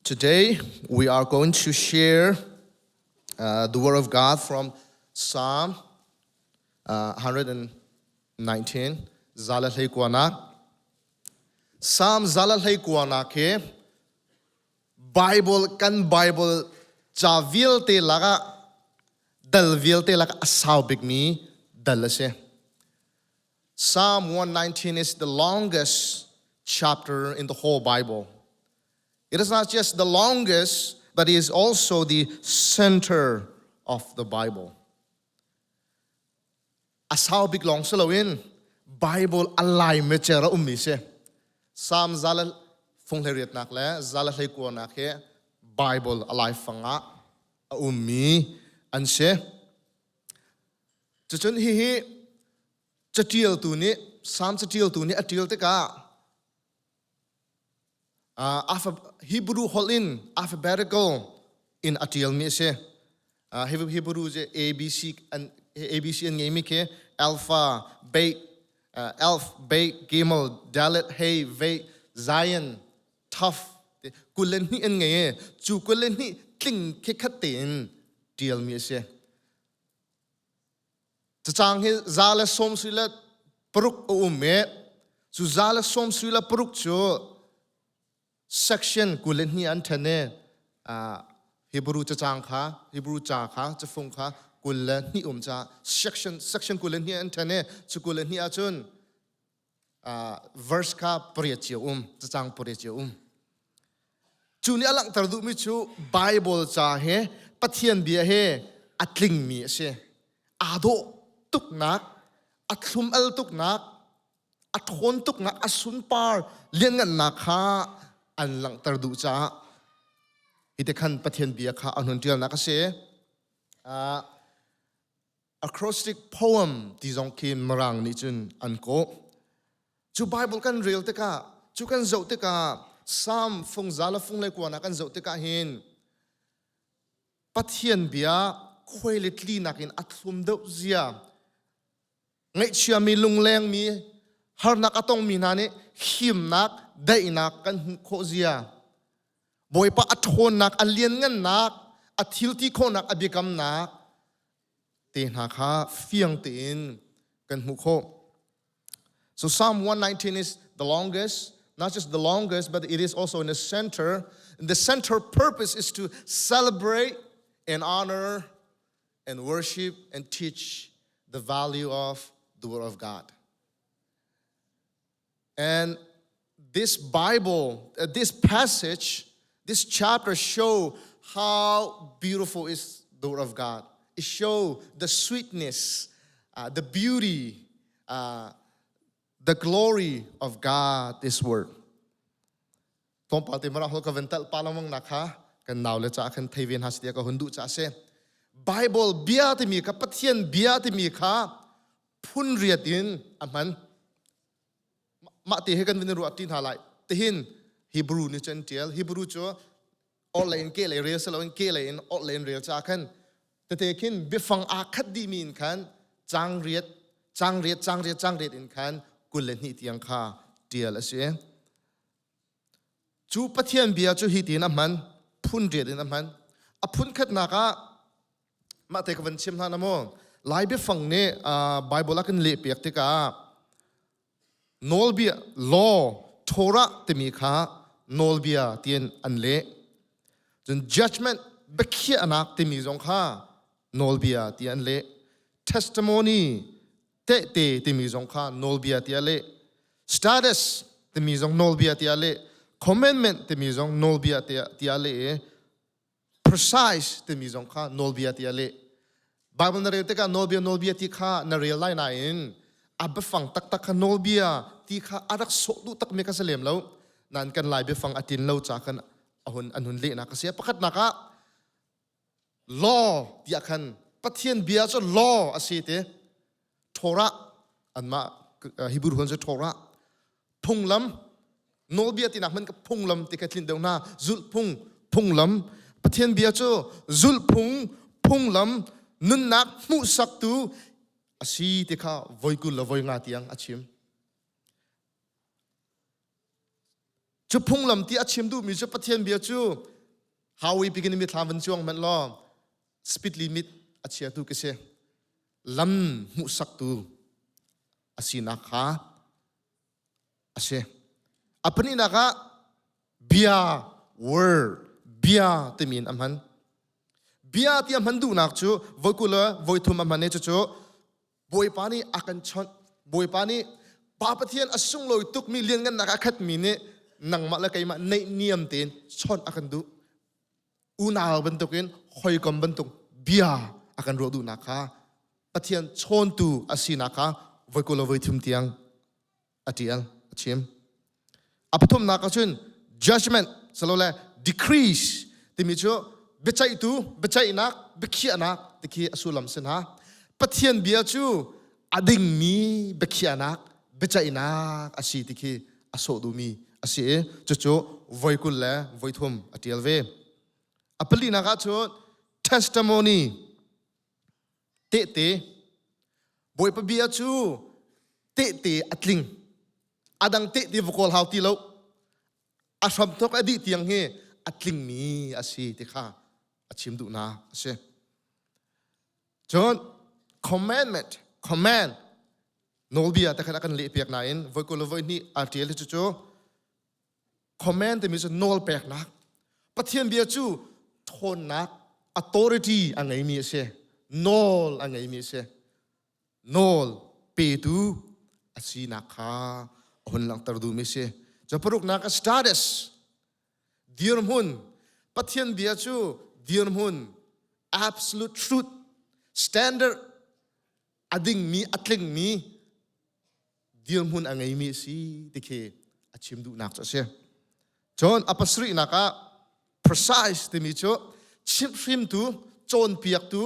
Today we are going to share the Word of God from Psalm 119, zala hlei kuanak. Psalm zala hlei kuanak hi Bible kan Bible ca vialte lakah dal vialte lakah a sau bikmi dal a si. Psalm 119 is the longest chapter in the whole Bible. It is not just the longest, but it is also the center of the Bible. A sau bik lawng si loin Bible a lai mecer a ummi si. Psalm zala fung hlei le zala hlei kuanak hi Bible a laifang ah a ummi an si. Cucun hihi catialtu nih Psalm catialtu nih a tial tikah Hebrew holh in alphabetical in a tialmi a si. Hebrew cu ABC an ABC an ngeimi khi Alpha, Beit, Elf, Beit, Gimel, Dalet, Hey, Vei, Zion, Taf 22 an ngei i cu 22 tling khi khat tein tialmi a si. Cacang hi 176 a um i cu 166 cu section 22 an ṭhen i Hebrew cacang kha Hebrew ca kha cafung kha 22 um caah section 22 an ṭhen i cu 22 ahcun verse kha pariat cio um cacang pariat cio um. Cu nih a langhter duhmi cu Bible ca he Pathian bia he a tlingmi a si. Aa dawh tuknak, a thlum al tuknak, a ṭhawn tuknak, a sunpar lianngannak kha an langhter duh caah hi te khan Pathian bia kha an hun ṭialnak a si. Acrostic poem ti zong khi Mirang nih cun an kawh. Cu Bible kan rel tikah, cu kan zoh tikah, Psalm fung za le fung le kuan ah kan zoh tikah hin Pathian bia khuai le tli nakin a thlum deuh zia, ngaihchiami lunglengmi, harnak a tongmi hna nih himnak, daihnak kan hmuh khawh zia, Bawipa a ṭhawnnak, a lianngannak, a thilti khawhnak, a biakamnak te hna kha fiang tein kan hmuh khawh. So Psalm 119 is the longest, not just the longest, but it is also in the center. And the center purpose is to celebrate and honor and worship and teach the value of the Word of God. And this Bible, this passage, this chapter show how beautiful is the Word of God. It show the sweetness, the beauty, the glory of God, this word. Tlawmpal te mara hol ka van tal pa lengmang na kha kan nau le ca khan thei ve hna si ka hun duh ca si. Bible bia timi kha Pathian bia timi kha phun riat in a hman. Mah te he kan vun ruah ti hna lai. Tihin Hebrew nih cun tial. Hebrew cu orhlei in ke lei rel si loin ke lei in orhlei in rel ca khan tete khin biafang aa khat dihmi in khan cang riat cang riat cang riat cang riat in khan 22 tiang kha tial a si. Cu Pathian bia cu hi tiin a hman, phun riat in a hman. A phun khatnak ah mah te ka van chim hna na maw Lai biafang nih Bible a kan lehpiak tikah nawlbia law Torah timi kha nawlbia tiin an leh. Cun judgment biakhiahnak timi zong kha nawlbia ti an leh. Testimony tehte timi zong kha nawlbia tiah leh. Status timi zong nawlbia tiah leh. Commandment timi zong nawlbia tiah leh i precise timi zong kha nawlbia tiah leh. Bible na rel tikah nawlbia nawlbia ti kha na rel lai nain a biafang taktak kha nawlbia ti kha a rak sawh duh takmi kha si lem lo. Nain kan Lai biafang a tin lo ca khan a hun an hun lehnak a si. Pakhatnak ah law tiah khan Pathian bia cu law a si ti. Torah anmah Hebrew hon cu Torah phunglam nawlbia tinak hman ka phunglam ti ka tlin deuh hna zulhphung phunglam Pathian bia cu zulhphung phunglam nunnak hmuhsaktu a si ti kha voi 25 tiang a chim. Cu phunglam ti a chim duhmi cu Pathian bia cu Hawi pikin mi thla van cuang hmanh law speed limit a chiatu ka si. Lam hmuhsaktu a sinak kha a si. A pahnihnak ah bia word bia timi in a hman. Bia ti a hman duhnak cu voi 20 le voi thum a hman i cucu Bawipa nih a kan chawnh. Bawipa nih Pa Pathian a sunglawi tukmi lianngannak a khatmi nih nangmah le keimah naihniam tein chawnh a kan duh. Unau bantukin hawikom bantuk bia a kan ruah duhnak kha Pathian chawntu a sinak kha voi 20 le voi thum tiang a ṭial a chim. A pathumnak ahcun judgment silole decrease timi cu biaceihtu, biaceihnak, biakhiahnak tikhi a sullam si hna. Pathian bia cu a dingmi biakhiahnak, biaceihnak a si tikhi a sawh duhmi a si i cucu voi 20 le voi thum a ṭial ve. A palinak ahcun testimony tehte Bawipa bia cu tehte a tling a dang tehte va kawl hau ti lo a hramthawk a dih tiang hi a tlingmi a si ti kha a chim duhnak a si cun commandment command nawlbia te khan a kan lehpiak nain voi 20 le voi hnih aa ṭial hi cucu Command timi cu nawl peknak. Pathian bia cu ṭhawnnak authority a ngeimi a si. Nawl a ngeimi a si. Nawl petu a sinak kha a hun langhter duhmi a si. Cu paruknak a status dirhmun Pathian bia cu dirhmun absolute truth standard a dingmi a tlingmi dirhmun a ngeimi a si ti khi a chim duhnak cu a si. Cun a pasarihnak ah precise timi cu chimhhrimtu, cawnpiaktu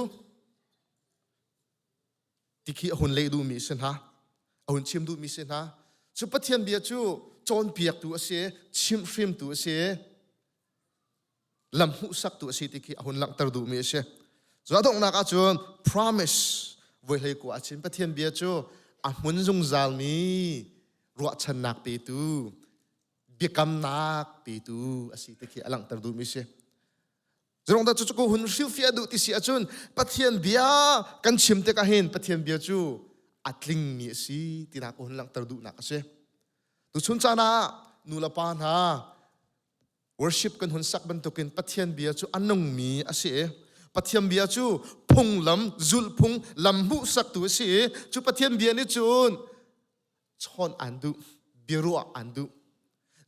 ti khi a hun leh duhmi a si hna. A hun chim duhmi si hna. Cu Pathian bia cu cawnpiaktu a si, chimhhrimtu a si, lam hmuhsaktu a si ti khi a hun langhter duhmi a si. Cu a donghnak ahcun promise voi 19 a chim Pathian bia cu a hmun zungzalmi ruahchannak petu biakamnak petu a si ti khi a langhter duhmi a si. Zurong dah cu hun hrilhfiah duh ti si ahcun Pathian bia kan chim tikah hin Pathian bia cu a tlingmi a si tinak hun langhter duhnak a si. Tuchun caan ah nu le pa hna Worship kan hun sak bantukin Pathian bia cu a nungmi a si i Pathian bia cu phunglam, zulhphung, lam hmuhsaktu a si i cu Pathian bia nih cun chawn aan duh, biaruah aan duh.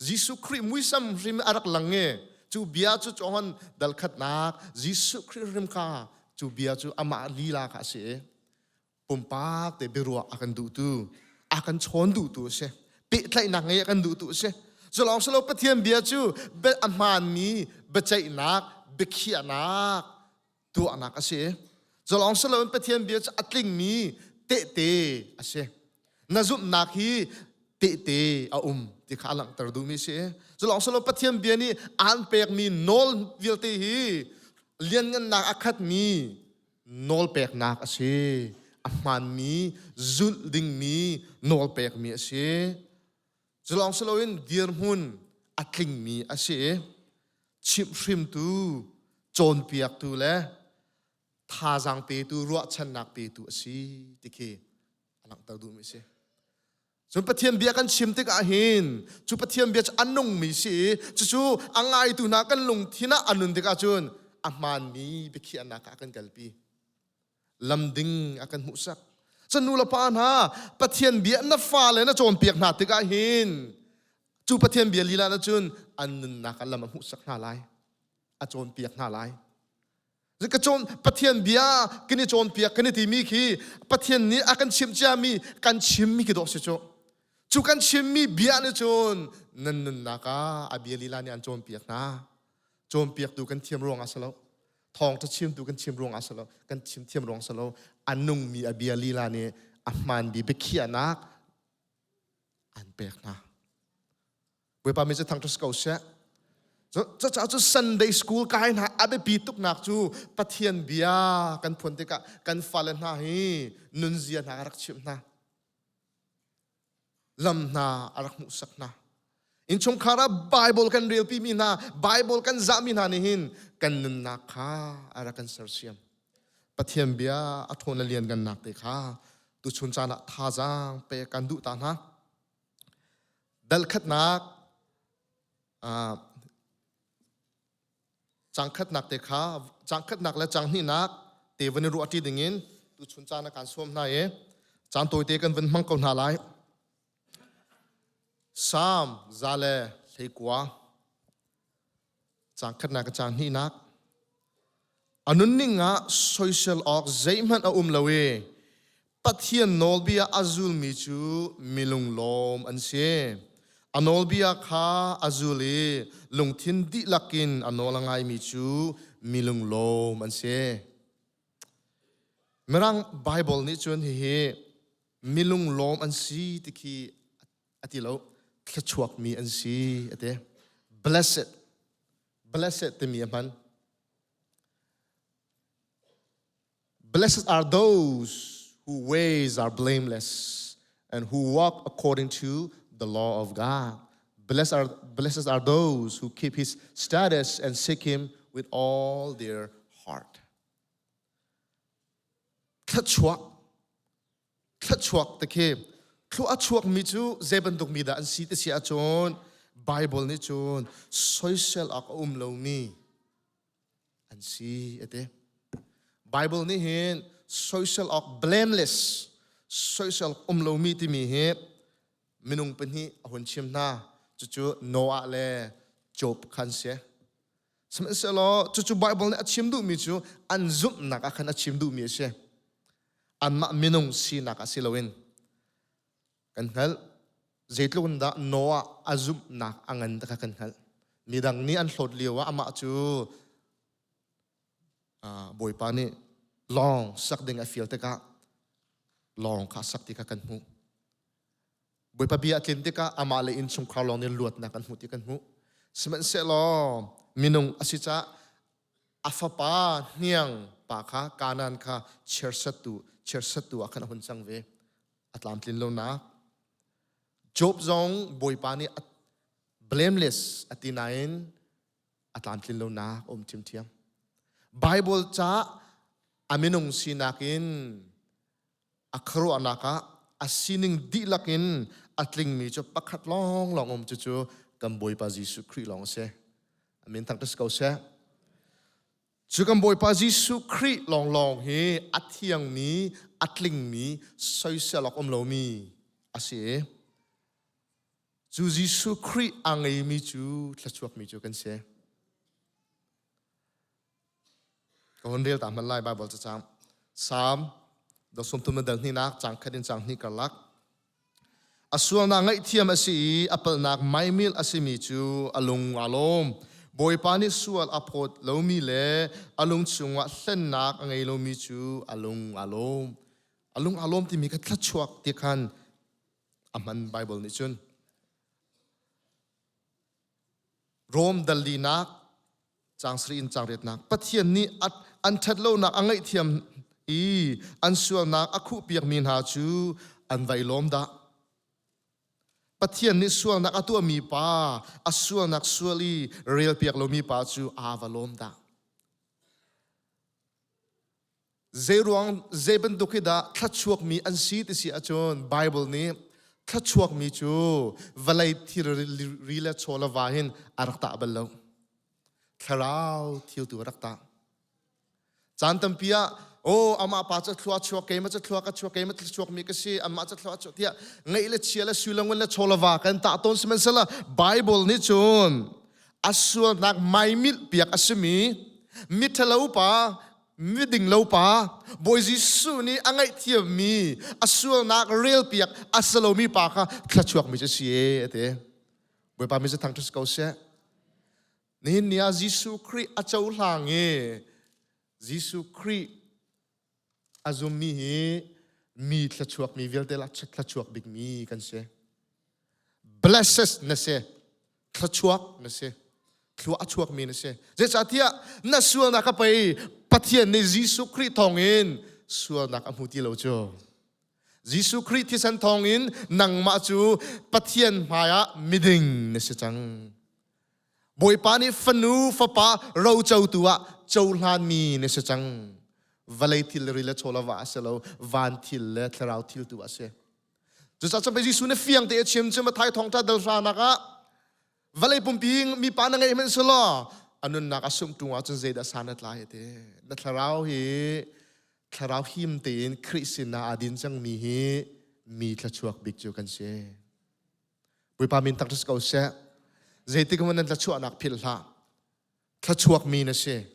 Jesuh Khrih muisam hrim a rak lang i cu bia cu Johan dal khatnak Jesuh Khrih hrim kha cu bia cu amah lila kha a si i pumpak te biaruah a kan duhtu a kan chawn duhtu a si pehtlaihnak ngei a kan duhtu a si culawng silo Pathian bia cu a hmaanmi biaceihnak biakhiahnak tuahnak a si culawng silo in Pathian bia cu a tlingmi tehte a si na zumhnak hi tehte a um ti kha a langhter duhmi a si culawng silo Pathian bia nih aan pekmi nawl vialte hi lianngannak a khatmi nawlpeknak a si. A hmaanmi, zulh dingmi nawlpekmi a si. Cu lawng si loin dirhmun a tlingmi a si i chimhhrimtu, cawnpiaktu le thazaang petu, ruahchannak petu a si ti khi a langhter duhmi a si. Cun Pathian bia kan chim tikah hin cu Pathian bia cu a nungmi si i cucu a ngaitu hna kan lungthin ah a nun tikah cun a hmaanmi biakhiahnak ah a kan kalpi. Lam ding a kan hmuhsak. Cun nu le pa hna Pathian bia na fale na cawnpiak hna tikah hin cu Pathian bia lila na cun an nunnak ah lam a hmuhsak hna lai. A cawnpiak hna lai. Ka cawn Pathian bia kan i cawnpiak kan i timi khi Pathian nih a kan chimh ciami kan chimmi khi dawh si cu. Cu kan chimmi bia nih cun nan nunnak ah a bia lila nih an cawnpiak hna. Cawnpiaktu kan thiam ruang ah si lo. Thawngṭha chimtu kan chim ruang ah si lo. Kan chim thiam ruang si lo. A nungmi a bia lila nih a hmaanmi biakhiahnak an pek hna. Bawipa mi cu thangṭhat ko seh. Cucaah cu Sunday school kai hna a biapi tuknak cu Pathian bia kan phuan tikah kan fale hna hi nunzia hna a rak chimh hna. Lam hna a rak hmuhsak hna. Innchungkhar ah Bible kan relpi mi hna, Bible kan zahmi hna nih hin kan nunnak kha a rak kan sersiam. Pathian bia a thawn le lian kan nak te kha tuchun caan ah thazaang pe kan duh ta hna. Dal khatnak cang khatnak te kha cang khatnak le cang hnihnak te van i ruah ṭi dingin tuchun caan ah kan sawm hna i caan tawite kan van hmang ko hna lai. Salm 119 caang khatnak le caang hnihnak. A nunning ah soisel awk zeihmanh a um lo i Pathian nawlbia a zulmi cu milunglawm an si. A nawlbia kha a zul i lungthin dihlak in a nawl a ngaimi cu milunglawm an si. Mirang Bible nih cun hihi milunglawm an si ti khi a ti lo thluachuakmi an si a ti blessed blessed timi a hman blessed are those who ways are blameless and who walk according to the law of God blessed are blessed are those who keep his status and seek him with all their heart thluachuak thluachuak te khi thlua a chuakmi cu zei bantuk mi dah an si ti si ahcun Bible nih cun soisel awk a um lomi an si a ti. Bible nih hin soisel awk blameless soisel um lomi timi hi minung pahnih a hun chim hna cucu Noah le Job khan si. Sihmanhsehlaw cucu Baibal nih a chim duhmi cu an zumhnak ah khan a chim duhmi a si. Anmah minung sinak ah si loin kan hngalh. Zeitluk in dah Noah a zumhnak a ngan ti kha kan hngalh. Midang nih an hlawt lio ah amah cu Bawipa nih lawng sak ding a fial tikah lawng kha a sak ti kha kan hmuh. Bawipa bia a tlin tikah amah le innchungkhar lawng nih luatnak an hmuh ti kan hmuh. Sihmanhsehlaw minung a si caah a fapa hniang pa kha Kanaan kha chiarsattu chiarsattu ah khan a hun cang ve. A tlamtlin lonak. Job zong Bawipa nih blameless a ti nain a tlamtlin lonak a um ṭhiamṭhiam. Bible ca a minung sinak in a khuaruahnak ah a sining dihlak in a tlingmi cu pakhat lawnglawng um cucu kan Bawipa Jesuh Khrih lawng a si. Amen thangṭhat si ko seh. Cu kan Bawipa Jesuh Khrih lawnglawng hi a thiangmi, a tlingmi, soisel awk um lomi a si i cu Jesuh Khrih a ngeimi cu thluachuakmi cu kan si. Ka hun rel ta hmanh lai Bible cacang. Psalm dot 30 na dal hnihnak cang khat in cang hnih karlak. A sualnak ngaihthiam a si i a palhnak maimil a simi cu a lung aa lawm. Bawipa nih sual a phawt lomi le a lung chungah hlennak a ngei lomi cu a lung aa lawm. A lung aa lawm timi kha thluachuak ti khan a hman Bible nih cun. Rom dal linak Caang sarih in caang riatnak Pathian nih an ṭhatlonak a ngaihthiam i an sualnak a khuhpiakmi hna cu an vai lawm dah. Pathian nih sualnak a tuahmi pa, a sualnak sual i relpiak lomi pa cu aa va lawm dah. Zeiruang zei bantuk hi dah thluachuakmi an si ti si ahcun Bible nih thluachuakmi cu vawlei thilri le chaw le va hin a rak tah bal lo. Thlarau thil tu a rak tah. Caan tampi ah oh amah pa cu thlua chuak keimah cu thlua ka chuak keimah thluachuak mi ka si amah cu thlua chuak tiah ngeih le chia le sui le ngun le chaw le va kan tah tawn sihmanhsehlaw Bible nih cun a sualnak maimilh piak a simi mithalo pa miding lo pa Bawi Jesuh nih a ngaihthiammi a sualnak relpiak a si lomi pa kha thluachuakmi cu si e a ti. Bawipa mi cu thangṭhat ko seh. Nihin ni ah Jesuh Khrih a cohlang i Jesuh Khrih a zummi hi mi thluachuakmi vialte lah thluachuak bikmi kan si. Blessed na si. Thluachuak na si. Thlua a chuakmi na si. Zeicahtiah na sualnak a pei Pathian nih Jesuh Khrih thawngin sualnak a hmu ti lo cu. Jesuh Khrih thisen thawngin nangmah cu Pathian hmaiah miding na si cang. Bawipa nih fanu fapa rocotu ah cohlanmi na si cang. Vawlei thil ri le chaw le va a si lo, van thil le thlarau thil tu a si. Cucaah cun Jesuh nih fiang te a chim cu Matthai thawngṭha dal hranak ah vawlei pumpi mipa na ngeih hmanh selaw a nunnak a sungh ṭung ahcun zeidah san a tlai ti. Na thlarau hi thlarau him tein Khrih sinah aa din cangmi hi mi thluachuak bik cu kan si. Bawipa min tak ko seh. Zeitik hmanh nan thluachuahnak philh hlah. Thluachuak mi na si.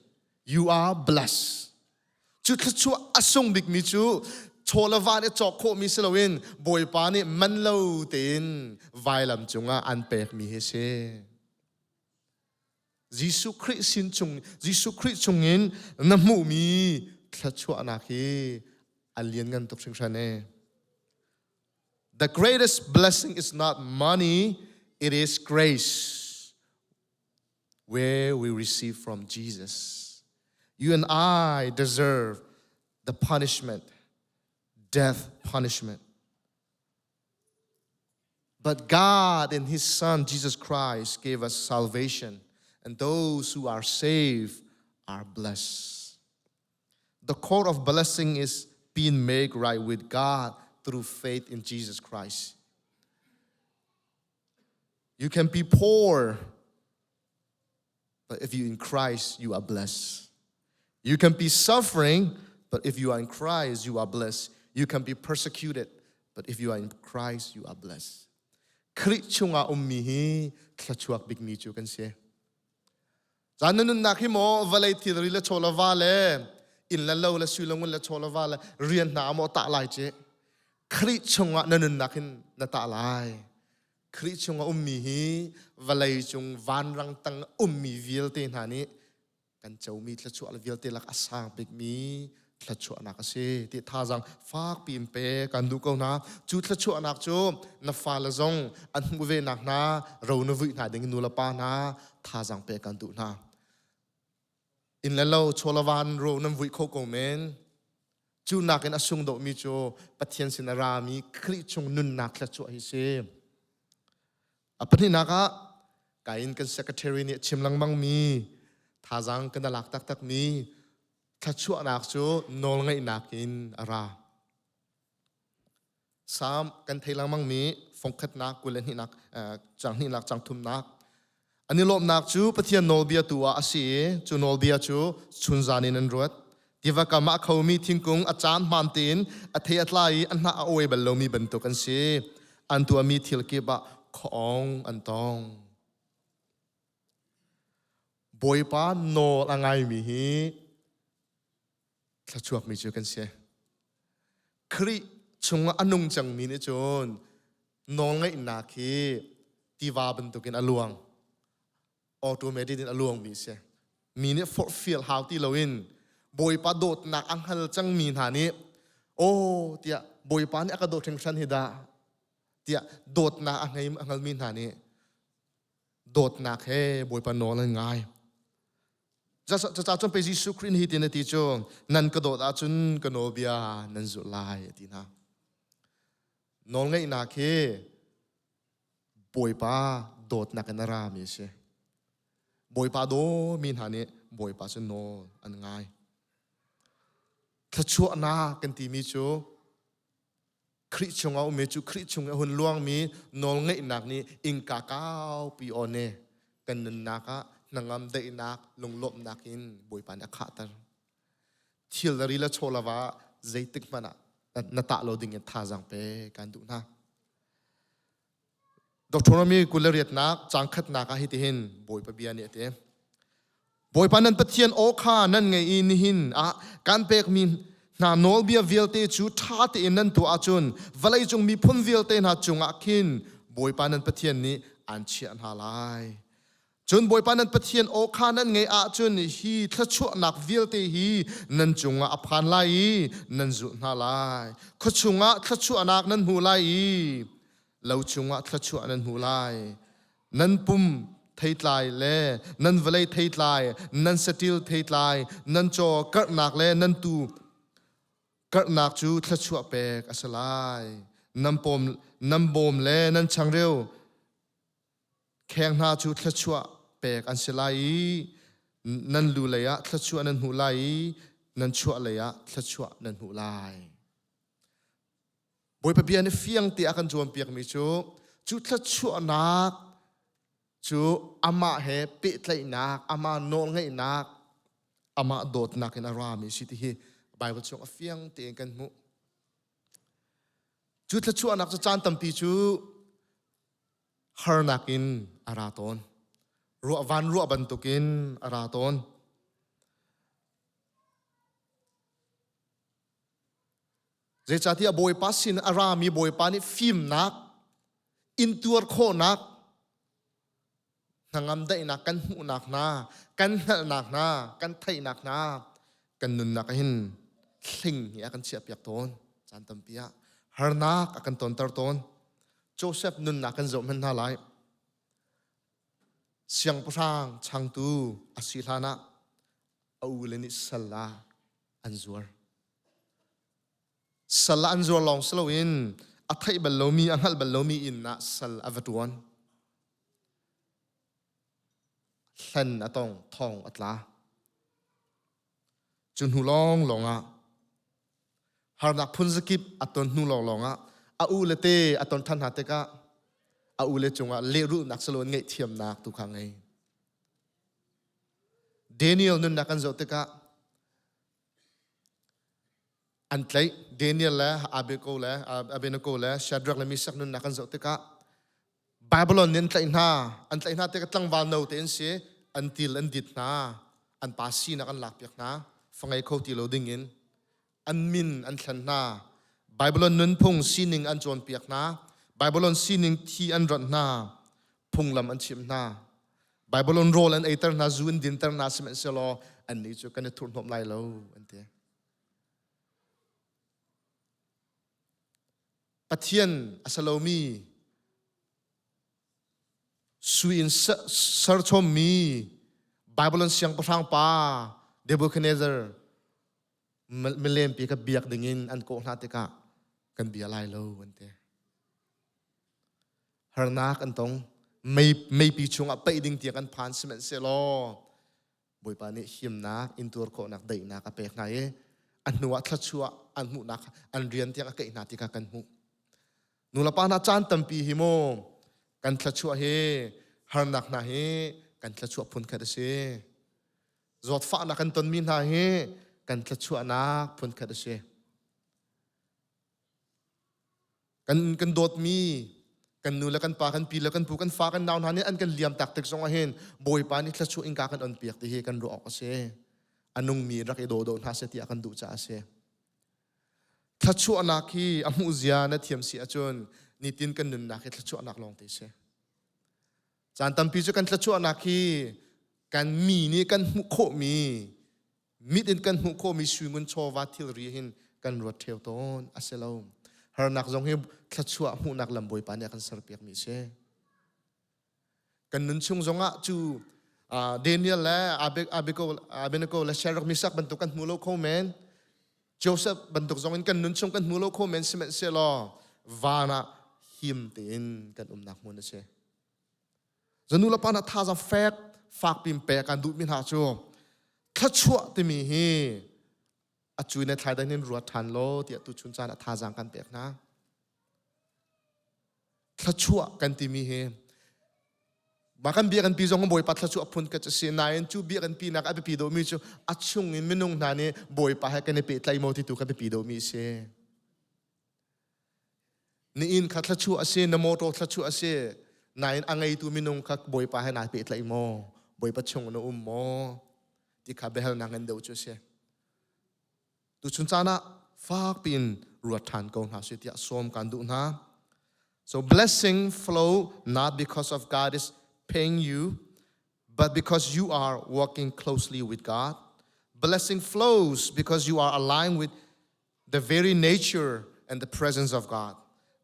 You are blessed. Cu thluachuah a sung bikmi cu chaw le va nih cawk khawhmi si loin Bawipa nih man lo tein vailam cungah an pekmi hi si. Jesuh Khrih sin chung Jesuh Khrih chungin na hmuhmi thluachuahnak hi a lianngan tuk hringhran ee. The greatest blessing is not money, it is grace where we receive from Jesus. You and I deserve the punishment, death punishment. But God and His Son, Jesus Christ, gave us salvation, and those who are saved are blessed. The core of blessing is being made right with God through faith in Jesus Christ. You can be poor, but if you're in Christ, you are blessed. You can be suffering, but if you are in Christ, you are blessed. You can be persecuted, but if you are in Christ, you are blessed. Khrih chungah ummi hi thluachuak bikmi cu kan si. Caan na nunnak hi maw vawlei thilri le chaw le va le inn le lo le sui le ngun le chaw le va le rian hna maw tah lai ci. Khrih chungah na nunnak hin na tah lai. Khrih chung a ummi hi vawlei cung vanrang tang ummi vialte hna nih kan comi thluachuah le vialte lak a sang bikmi thluachuahnak a si ti thazaang fakpi in pe kan duh ko hna. Cu thluachuahnak cu na fale zong an hmuh ve nak hna ro na vuih hna ding nu le pa hna thazaang pe kan duh hna. Inn le lo chawlavan ro nan vuih kho ko men. Cu nakin a sung dawhmi cu Pathian sin a rami Khrih chung nunnak thluachuah hi si. A pahnihnak ah kain kan secretary nih a chim lengmangmi thazaang kan lak taktakmi thluachuahnak cu nawlngaihnak in a ra. Salm kan thei lengmangmi fongkhatnak 22nak cang hnihnak cang thumnak an i lawmhnak cu Pathian nawlbia tu ah a si i cu nawlbia cu chunzan in an ruat. Tiva kam ah a khomi thingkung a caan hmaan tein a thei a tlai i a hnah a uai bal lomi bantuk an si. An tuahmi thil kip ah khuaawng an tong. Bawipa nawl a ngaimi hi thluachuakmi cu kan si. Khrih chungah a nung cangmi nih cun nawlngaihnak hi tiva bantukin a luang. Automatic in a luangmi a si. Mi nih forhfial hau ti loin Bawipa dawtnak a hngal cangmi hna nih aw tiah Bawipa nih a ka dawt hringhran hi dah tiah dawtnak a ngei a hngalmi hna nih dawtnak he Bawipa nawl an ngai. Cucaah cun pei Jesuh Khrih nih hitin a ti cu nan ka dawt ahcun ka nawlbia nan zulh lai a ti hna. Nawlngaihnak hi Bawipa dawtnak in a rami a si. Bawipa dawmi hna nih Bawipa cu nawl an ngai. Thluachuahnak kan timi cu Khrih chungah ummi cu Khrih chung i a hun luangmi nawlngaihnak nih innka kaupi awn i kan nunnak ah hnangam daihnak lunglawmhnak in Bawipa nih a khahter. Thil le ri le chaw le va zeitik hmanh ah na tah lo ding in thazaang pe kan duh hna. Deuteronomy 28nak caang khatnak ah hitihin Bawipa bia nih a ti. Bawipa nan Pathian aw kha nan ngaih i nihin ah kan pekmi hna nawlbia vialte cu ṭha tein nan tuah ahcun vawleicung miphun vialte hna cungah khin Bawipa nan Pathian nih aan chiah hna lai. Cun Bawipa nan Pathian aw kha nan ngaih ahcun hi thluachuahnak vialte hi nan cungah a phan lai i nan zulh hna lai. Khua chungah thluachuahnak nan hmu lai i lo chungah thluachuah nan hmu lai. Nan pum theitlai le nan vawlei theitlai, nan saṭil theitlai, nan caw karhnak le nan tuu Karhnak cu thluachuah pek a si lai. Nan pawm, nan bawm le nan changreu kheng hna cu thluachuah pek an si lai i nan lu lei ah thluachuah nan hmuh lai i nan chuah lei ah thluachuah nan hmuh lai. Bawipa bia nih fiang te a kan cawnpiakmi cu cu thluachuahnak cu amah he pehtlaihnak, amah nawlngeihnak, amah dawtnak in a rami si ti hi Bible chung a fiang tein kan hmuh. Cu thluachuahnak cu caan tampi cu harnak in a ra tawn. Ruah van ruah bantukin a ra tawn. Zeicahtiah Bawipa sin a rami Bawipa nih fimnak, intuar khawhnak, hnangam daihnak kan hmuhnak hna, kan hngalhnak hna, kan theihnak hna, kan nunnak hin hling hi a kan chiahpiak tawn. Caan tampi ah harnak a kan tonter tawn. Joseph nunnak kan zoh hmanh hna lai. Siangpahrang changtu a si hlan ah a ule nih sal ah an zuar. Sal ah an zuar lawng si loin a theih bal lomi, a hngalh bal lomi inn ah sal a va ṭuan. Hlen a tong, thong a tla. Cu hnu lawnglawng ah harnak phun zakip a ton hnu lawnglawng ah a u le te a ton ṭhan hna tikah a u le cungah lehrulhnak si loin ngaihthiamnak tu kha ngei. Daniel nunnak kan zoh tikah an tlaih Daniel le Abednego le Abednego le Shadrach le Meshach nunnak kan zoh tikah Babylon nih an tlaih hna an tlaih hna tikah tlangval no te an si an til an dit hna an pa sinak an lakpiak hna fangei kho ti lo ding in an min an thlen hna Babylon nunphung sining an cawnpiak hna Babylon sining thi an ronh hna phunglam an chimh hna Babylon rawl an eiter hna zu an dinter hna sihmanhsehlaw annih cu kan i thurhhnawmh lai lo an ti Pathian a si lomi sui in serchommi Babylon siangpahrang pa Nebuchadnezzar milempi kha biak dingin an kawh hna tikah kan bia lai lo an ti. Harnak an tong. Mei, meipi chungah paih ding tiang an phan sihmanhsehlaw Bawipa nih himnak, intuar khawhnak, daihnak a pek hna i a hnu ah thluachuah an hmuhnak an rian tiang a keih hna ti kha kan hmuh. Nulepa hna caan tampi hi maw kan thluachuah hi harnak hna hi kan thluachuah phun khat a si. Zawtfahnak kan tonmi hna hi kan thluachuahnak phun khat a si. Kan kan dawtmi kan nu le kan pa kan pi le kan pu kan fa kan nau hna nih an kan liam tak tik zong ah hin Bawipa nih thluachuah innka kan on piak ti hi kan ruah awk a si. A nungmi rak i daw daw hna seh tiah kan duh caah a si. Thluachuahnak hi a hmuh zia na thiam si ahcun nitin kan nunnak hi thluachuahnak lawng te si. Caan tampi cu kan thluachuahnak hi kan mi nih kan hmuh khawhmi mit in kan hmuh khawhmi sui ngun chawva thilri hin kan ruat ṭheo tawn a si lo. Harnak zong hi thluachuah hmuhnak lam Bawipa nih a kan serpiakmi a si. Kan nun chung zongah cu Daniel le Abednego le Shadrach Meshach bantuk kan hmu lo kho men. Joseph bantuk zong in kan nun chung kan hmu lo kho men sihmanhsehlaw van ah him tein kan umnak hmun a si. Zanu le pa na thazaang fek fak pin pe kan duhmi hna cu thluachuah timi hi a cui na thlai dan in ruat ṭhan law tiah tuchun caan ah thazaang kan pek hna. Thluachuah kan timi hi mah kan bia kan pi zong Bawipa thluachuah phun ka si nain cu bia kan pi nak a biapi deuhmi cu a chung in minung hna nih Bawipa he kan i pehtlaih maw ti tu kha biapi deuhmi a si. Na inn kha thluachuah a si, na motor thluachuah a si, nain a ngeitu minung kha Bawipa he naa pehtlaih maw? Bawipa chung na um maw? Ti kha biahalnak ngan deuh cu a si. Tuchun caan ah fak piin ruat ṭhan ko hna sih tiah sawm kan duh hna. So blessing flow not because of God is paying you, but because you are working closely with God. Blessing flows because you are aligned with the very nature and the presence of God.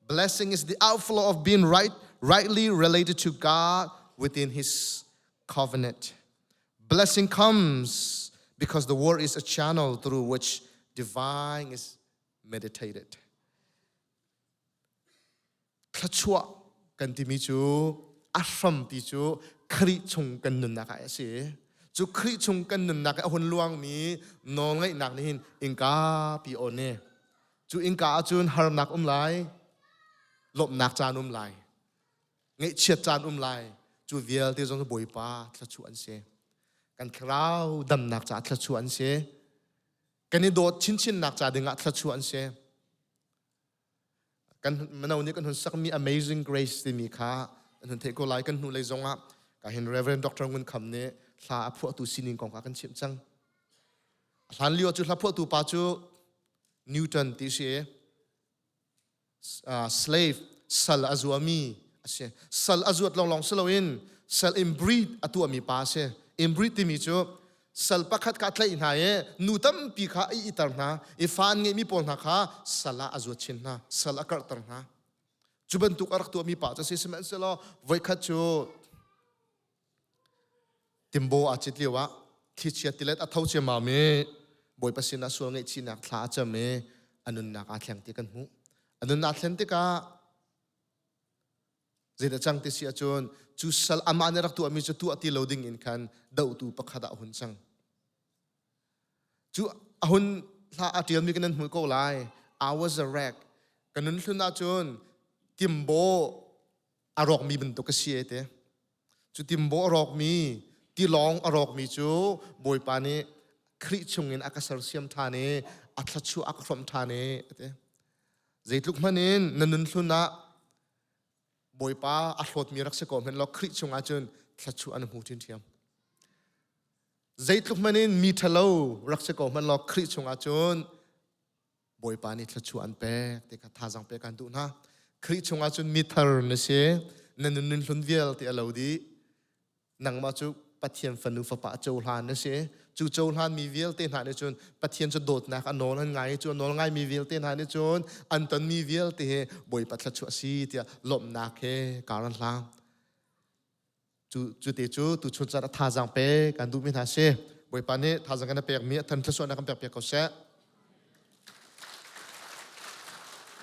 Blessing is the outflow of being right, rightly related to God within His covenant. Blessing comes because the word is a channel through which divine is. Meditated. Thluachuah kan timi cu a hrampi cu Khrih chung kan nunnak ah a si. Cu Khrih chung kan nunnak i a hun luangmi nawlngaihnak nih hin innka pi on i cu innka ahcun harnak um lai, lawmhnak caan um lai, ngaihchiat caan um lai. Cu vialte zong cu Bawipa thluachuah an si. Kan thlarau damnak caah thluachuah an si. Kan i dawt chinchinnak ca dingah thluachuah an si. Kan mino nih kan hun sakmi Amazing Grace timi kha an hun theih ko lai. Kan hnulei zongah ka hin Reverend Dr. Ngun Kham nih hla a phuahtu sining kong kha kan chimh cang. Hlan lio cu hla phuahtu pa cu Newton ti si slave sal a zuami a si. Sal a zuat lawnglawng si loin sal inbreed a tuahmi pa a si. Inbreed timi cu sal pakhat kha a tlaih hna i nu tampi kha a iter hna i fa an ngeihmi pawl hna kha sal ah a zuat chin hna, sal a karhter hna. Cu bantuk a rak tuahmi pa cu si. Sihmanhsehlaw voikhat cu timbo aa cit lio ah thlichia tilet a tho ciammam i Bawipa sinah sual ngaihchihnak thla a cam i a nunnak aa thleng ti kan hmuh. A nunnak aa thlen tikah Zeidah cang ti si ahcun cu sal amah nih rak tuahmi cu tuah ti lo ding in khan dohtu pakhat ah a hun cang. Cu a hun hla a ṭialmi kan nan hmuh ko lai. I was a wreck. Ka nun hlun ahcun timbaw a rawkmi bantuk ka si e te. Cu timbaw a rawkmi, tilawng a rawkmi cu Bawipa nih Khrih chungin a ka sersiam ṭhan i a thluachuah a ka hrawmh ṭhan i a ti. Zeitluk hmanh in na nun hlun ah Bawipa a hlawtmi rak si ko hmanh law Khrih chungah cun thluachuah an hmu ṭhiamṭhiam. Zeitluk hmanh in mi ṭhalo rak si ko hmanh law Khrih chungah cun Bawipa nih thluachuah an pek ti kha thazaang pek kan duh hna. Khrih chungah cun mi thar na si, na nun nun hlun vialte a lo dih. Nangmah cu Pathian fanu fapa a cohlan na si. Cu cohlan mi vialte hna nih cun Pathian cu dawtnak a nawl an ngai i cu a nawl ngaimi vialte hna nih cun an tonmi vialte he Bawipa thluachuah a si tiah lawmhnak he kar an hlang. Cu cu te cu tuchun caan a thazaang pe kan duhmi hna si. Bawipa nih thazaang kan pekmi a than thluachuahnak kan pek piak ko seh.